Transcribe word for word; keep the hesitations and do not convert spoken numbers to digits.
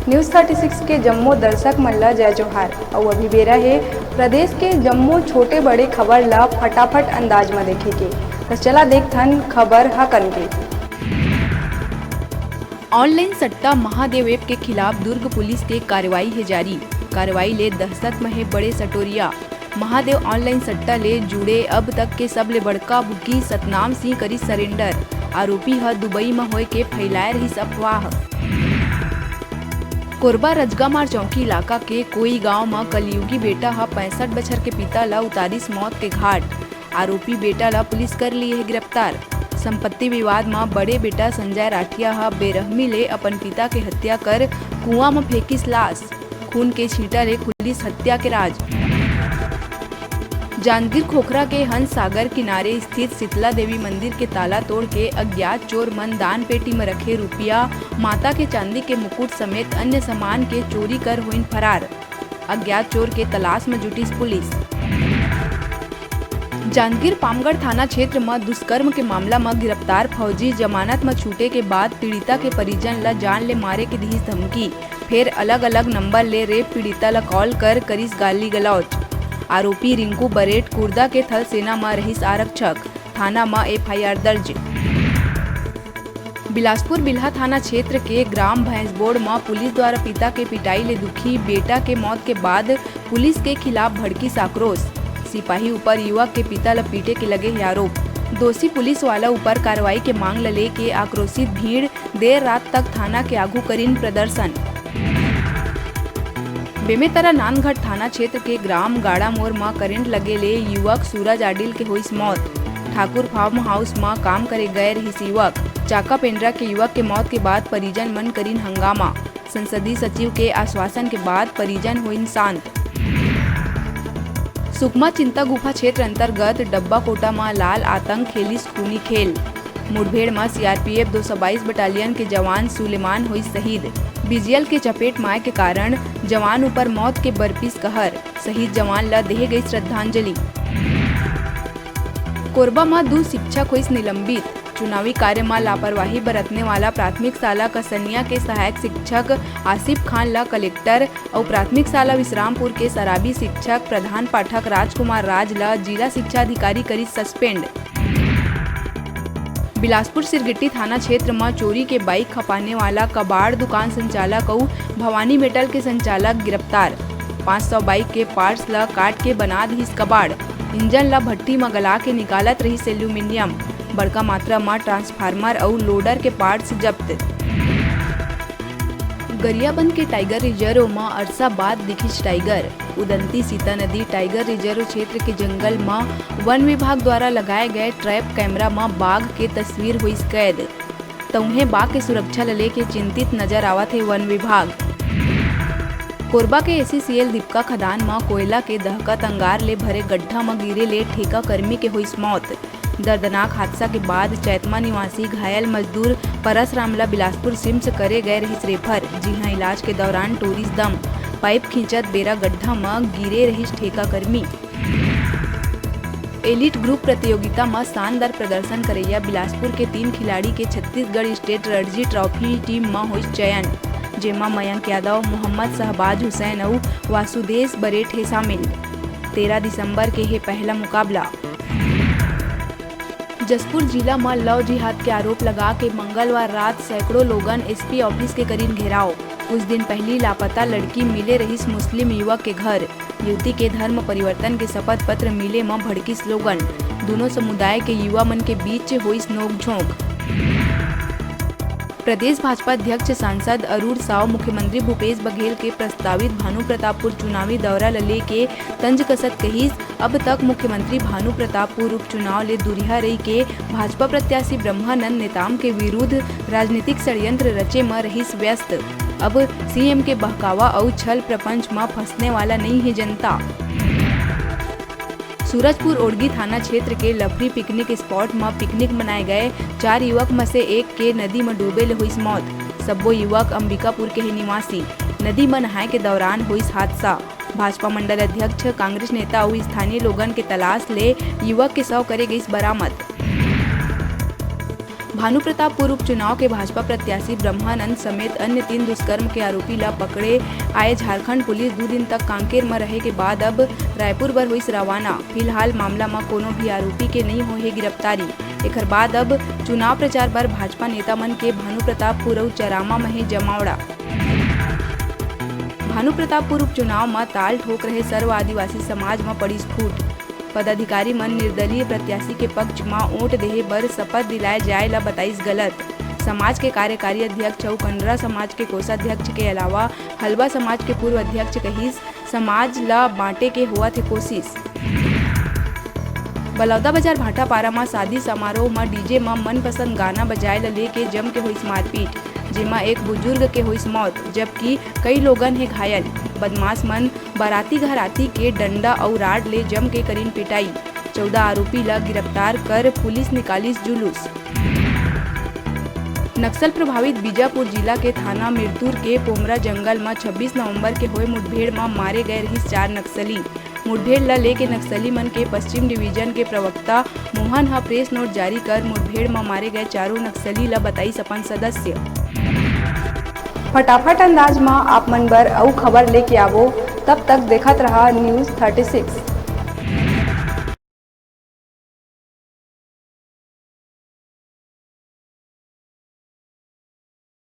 News thirty six के जम्मो दर्शक मन ल जय जोहार। अउ अभी बेरा हे प्रदेश के जम्मो छोटे बड़े खबर ल फटाफट अंदाज म देखे के। त चला देखथन खबर ह कन के। ऑनलाइन सट्टा महादेव ऐप के खिलाफ दुर्ग पुलिस के कार्रवाई हे जारी। कार्रवाई ले दहशत म हे बड़े सटोरिया। महादेव ऑनलाइन सट्टा ले जुड़े अब तक के सबले बड़का बुकी सतनाम सिंह करिस सरेंडर। आरोपी ह दुबई म होए के फैलाए रहिस अफवाह। कोरबा रजगामार चौकी इलाका के कोई गांव म कलयुगी बेटा ह पैंसठ बछर के पिता ल उतारिस मौत के घाट। आरोपी बेटा ल पुलिस कर ली हे गिरफ्तार। संपत्ति विवाद म बड़े बेटा संजय राठिया ह बेरहमी ले अपन पिता के हत्या कर कुआं म फेंकिस लाश। खून के छींटा ले खुलिस हत्या के राज। जांजगीर खोखरा के हंस सागर किनारे स्थित शीतला देवी मंदिर के ताला तोड़ के अज्ञात चोर मन दान पेटी म रखे रुपया, माता के चांदी के मुकुट समेत अन्य सामान के चोरी कर होइन फरार। अज्ञात चोर के तलाश म जुटिस पुलिस। जांजगीर पामगढ़ थाना क्षेत्र म दुष्कर्म के मामला म गिरफ्तार फौजी जमानत म छूटे के बाद पीड़िता के परिजन ल जान ले मारे के दिहिस धमकी। फेर अलग-अलग नंबर ले रेप पीड़िता ल कॉल कर करिस गाली गलौज। आरोपी रिंकू बरेट कुर्दा के थल सेना म रहिस आरक्षक। थाना म एफ आई आर दर्ज। बिलासपुर बिल्हा थाना क्षेत्र के ग्राम भैंसबोड़ म पुलिस द्वारा पिता के पिटाई ले दुखी बेटा के मौत के बाद पुलिस के खिलाफ भड़किस आक्रोश। सिपाही ऊपर युवक के पिता ल पीटे के लगे हे आरोप। दोषी पुलिस वाला ऊपर कार्रवाई के मांग ल लेके आक्रोशित भीड़ देर रात तक थाना के आगू करिन प्रदर्शन। बेमेतरा नानगढ़ थाना क्षेत्र के ग्राम गाड़ामोर म करंट लगे ले युवक सूरज आडिल के होइस मौत। ठाकुर फार्म हाउस म काम करे गए रहिस युवक। चाका पेंड्रा के युवक के मौत के बाद परिजन मन करिन हंगामा। संसदीय सचिव के आश्वासन के बाद परिजन होइन शांत। सुकमा चिंता गुफा क्षेत्र अंतर्गत डब्बा कोटा म लाल आतंक खेलिस खूनी खेल। मुठभेड़ म सी आर पी एफ दो सौ बाईस बटालियन के जवान सुलेमान होइस शहीद। बीजीएल के चपेट म आए के कारण जवान ऊपर मौत के बरपिस कहर। शहीद जवान ल देहे गई श्रद्धांजलि। कोरबा म दू शिक्षक होइस निलंबित। चुनावी कार्य म लापरवाही बरतने वाला प्राथमिक शाला कसनिया के सहायक शिक्षक आसिफ खान ल कलेक्टर अउ प्राथमिक शाला विश्रामपुर के शराबी शिक्षक प्रधान पाठक राजकुमार राज ल जिला शिक्षा अधिकारी करिस सस्पेंड। बिलासपुर सिरगिट्टी थाना क्षेत्र म चोरी के बाइक खपाने वाला कबाड़ दुकान संचालक अउ भवानी मेटल के संचालक गिरफ्तार। पाँच सौ बाइक के पार्ट्स ल काट के बना दिस कबाड़। इंजन ल भट्ठी म गला के निकालत रहिस एल्यूमिनियम। बड़का मात्रा म ट्रांसफार्मर अउ लोडर के पार्ट्स जब्त। गरियाबंद के टाइगर रिजर्व म अरसा बाद दिखिस टाइगर। उदंती सीता नदी टाइगर रिजर्व क्षेत्र के जंगल म वन विभाग द्वारा लगाए गए ट्रैप कैमरा म बाघ के तस्वीर होइस कैद। तउहे बाघ के सुरक्षा ल लेके चिंतित नजर आवत हे वन विभाग। कोरबा के एसीसीएल दीपका खदान म कोयला के दहकत अंगार ले भरे गड्ढा म गिरे ले ठेका कर्मी के होइस मौत। दर्दनाक हादसा के बाद चैतमा निवासी घायल मजदूर परसराम ल बिलासपुर सिम्स करे गए रहिस रेफर, जिहां इलाज के दौरान टूरिस दम। पाइप खींचत बेरा गड्ढा म गिरे रहिस ठेका कर्मी। एलीट ग्रुप प्रतियोगिता म शानदार प्रदर्शन करैया बिलासपुर के तीन खिलाड़ी के Chhattisgarh state Ranji trophy team म होइस चयन, जेमा मयंक यादव, मोहम्मद शहबाज हुसैन अउ वासुदेव बरेठ हे शामिल। तेरह दिसंबर के हे पहला मुकाबला। जशपुर जिला म लव जिहाद के आरोप लगा के मंगलवार रात सैकड़ों लोगन एसपी ऑफिस के करीन घेराव। कुछ दिन पहिली लापता लड़की मिले रहिस मुस्लिम युवक के घर। युवती के धर्म परिवर्तन के शपथ पत्र मिले म भड़किस लोगन। दूनों समुदाय के युवा मन के बीच होइस नोकझोंक। प्रदेश भाजपा अध्यक्ष सांसद अरुण साव मुख्यमंत्री भूपेश बघेल के प्रस्तावित भानु प्रतापपुर चुनावी दौरा ल लेके तंज कसत कहिस, अब तक मुख्यमंत्री भानु प्रतापपुर उपचुनाव ले दूरिहा रहि के भाजपा प्रत्याशी ब्रह्मानंद नेताम के विरुद्ध राजनीतिक षड्यंत्र रचे म रहिस व्यस्त। अब सीएम के बहकावा अउ छल प्रपंच म फंसने वाला नइ हे जनता। सूरजपुर ओड़गी थाना क्षेत्र के लफरी पिकनिक स्पॉट म पिकनिक मनाए गए चार युवक म से एक के नदी म डूबे ले होइस मौत। सब्बो युवक अंबिकापुर के हे निवासी। नदी म नहाए के दौरान होइस हादसा। भाजपा मंडल अध्यक्ष, कांग्रेस नेता अउ स्थानीय लोगन के तलाश ले युवक के शव करे गइस बरामद। भानुप्रतापपुर उपचुनाव के भाजपा प्रत्याशी ब्रह्मानंद समेत अन्य तीन दुष्कर्म के आरोपी ला पकड़े आए झारखंड पुलिस दू दिन तक कांकेर म रहे के बाद अब रायपुर बर होइस रवाना। फिलहाल मामला म कोनो भी आरोपी के नइ होए हे गिरफ्तारी। एखर बाद अब चुनाव प्रचार बर भाजपा नेता मन के भानुप्रतापपुर अउ चरामा म हे जमावड़ा। भानुप्रतापपुर उपचुनाव म ताल ठोक रहे सर्व आदिवासी समाज म पड़िस फूट। पदाधिकारी मन निर्दलीय प्रत्याशी के पक्ष म वोट देहे बर शपथ दिलाए जाए ल बताइस गलत। समाज के कार्यकारी अध्यक्ष अउ कंडरा समाज के कोषाध्यक्ष के अलावा हलबा समाज के पूर्व अध्यक्ष कहिस, समाज ल बांटे के होवत हे कोशिश। बलौदा बाजार भाटापारा म शादी समारोह म डीजे म मनपसंद गाना बजाए ल लेके जम के होइस मारपीट, जेमा एक बुजुर्ग के होइस मौत, जबकि कई लोगन हे घायल। बदमाश मन बाराती घराती के डंडा अउ राड ले जम के करिन पिटाई। चौदह आरोपी ल गिरफ्तार कर पुलिस निकालिस जुलूस। नक्सल प्रभावित बीजापुर जिला के थाना मिरतुर के पोमरा जंगल म छब्बीस नवंबर के होए मुठभेड़ म मारे गए रहिस चार नक्सली। मुठभेड़ ल लेके नक्सली मन के पश्चिम डिवीजन के प्रवक्ता मोहन ह प्रेस नोट जारी कर मुठभेड़ म मारे गए चारों नक्सली ल बताइस अपन सदस्य। फटाफट अंदाज म आप मन बर अउ खबर लेके आवो, तब तक देखत रहा News thirty six।